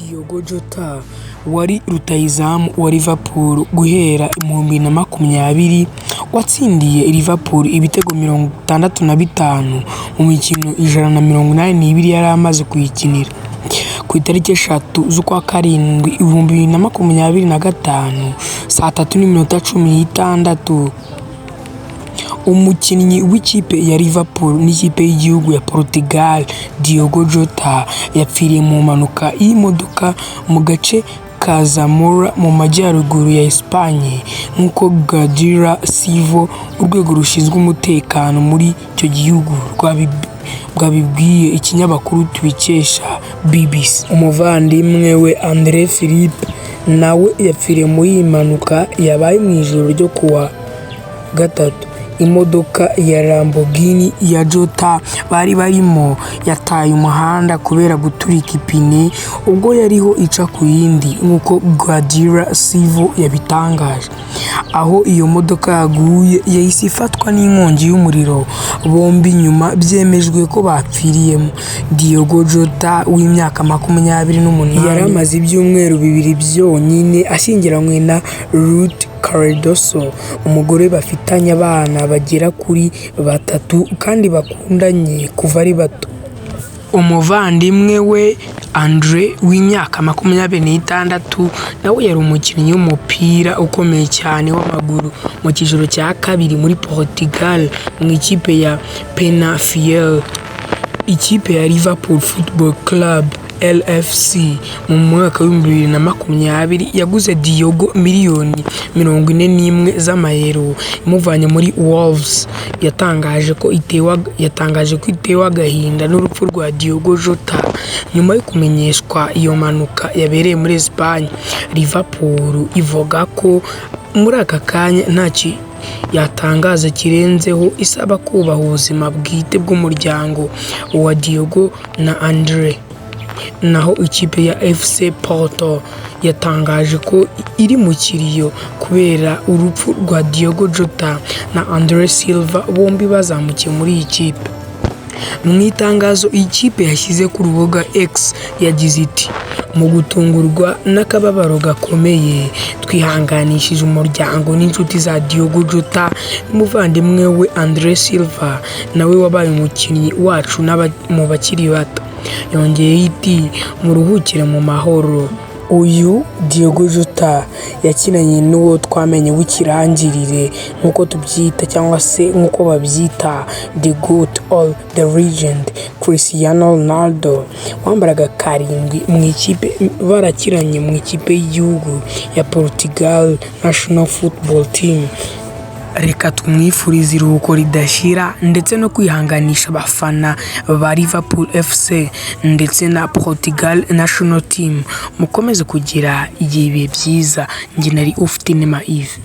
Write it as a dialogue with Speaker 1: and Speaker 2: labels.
Speaker 1: Diogo Jota wari rutahizamu wa Liverpool guhera 2020, watsindiye Liverpool ibitego 65 mu mikino 182 yari amaze kuyikinira. Ku itariki 3 z'ukwa karindwi 2025 saa 3:16, umukinnyi w'ikipe ya Liverpool n'ikipe y'igihugu ya Portugal, Diogo Jota, yapfiriye mu mpanuka y'imodoka mu gace ka Zamora mu majyaruguru ya Espagne, nk'uko Guardia Civil, urwego rushinzwe umutekano muri icyo gihugu, rwabibwiye ikinyamakuru tubikesha BBC. Umuvandimwe we Andre Philippe nawe yapfiriye muri iyi mpanuka yabaye mu ijoro ryo kuwa gatatu. Imodoka ya Lamborghini ya Jota bari barimo yataye umuhanda kubera guturika ipine ubwo yariho ica ku yindi, nk'uko Guardia Civil yabitangaje. Aho iyo modoka yaguye yahise ifatwa n'inkongi y'umuriro, bombi nyuma byemejwe ko bapfiriyemo. Diogo Jota w'imyaka 28 yari amaze ibyumweru 2 byonyine ashyingiranywe na Ruth Cardoso, umugore bafitanye abana bagera kuri batatu kandi bakundanye kuva ari bato. Umuvandimwe we Andre w'imyaka 26 nawe yari umukinnyi w'umupira ukomeye cyane w'amaguru mu cyiciro cya kabiri muri Portugal mu ikipe ya Penafiel. Ikipe ya Liverpool Football Club, LFC, mu mwaka wa 2020 yaguze Diogo miliyoni 41 z'amayero imuvanye muri Wolves. Yatangaje ko itewe agahinda n'urupfu rwa Diogo Jota nyuma yo kumenyeshwa iyo mpanuka yabereye muri Espagne. Liverpool ivuga ko muri aka kanya ntacyo yatangaza kirenzeho, isaba kubaha ubuzima bwite bw'umuryango wa Diogo na Andre. Naho ikipe ya FC Porto yatangaje ko iri mu kiriyo kubera urupfu rwa Diogo Jota na Andre Silva, bombi bazamukiye muri iyi kipe. Mu itangazo iyi kipe yashyize ku rubuga X yagize iti: "Mu gutungurwa n'akababaro gakomeye, twihanganishije umuryango n'inshuti za Diogo Jota n'umuvandimwe we Andre Silva, nawe wabaye umukinnyi wacu mu bakiri bato." Yongeyeho iti: "Muruhukire mu mahoro." Uyu Diogo Jota yakinanye n'uwo twamenye w'ikirangirire, nk'uko tubyita cyangwa se nk'uko babyita, The GOAT or The Legend, Cristiano Ronaldo, wambaraga 7 mu ikipe, barakiranye mu ikipe y'igihugu ya Portugal National Football Team. Reka tumwifurize iruhuko ridashira ndetse no kwihanganisha abafana ba Liverpool FC ndetse na Portugal National Team. Mukomeze kugira igihe, ibihe byiza. Njye nari ufite Inema Yves.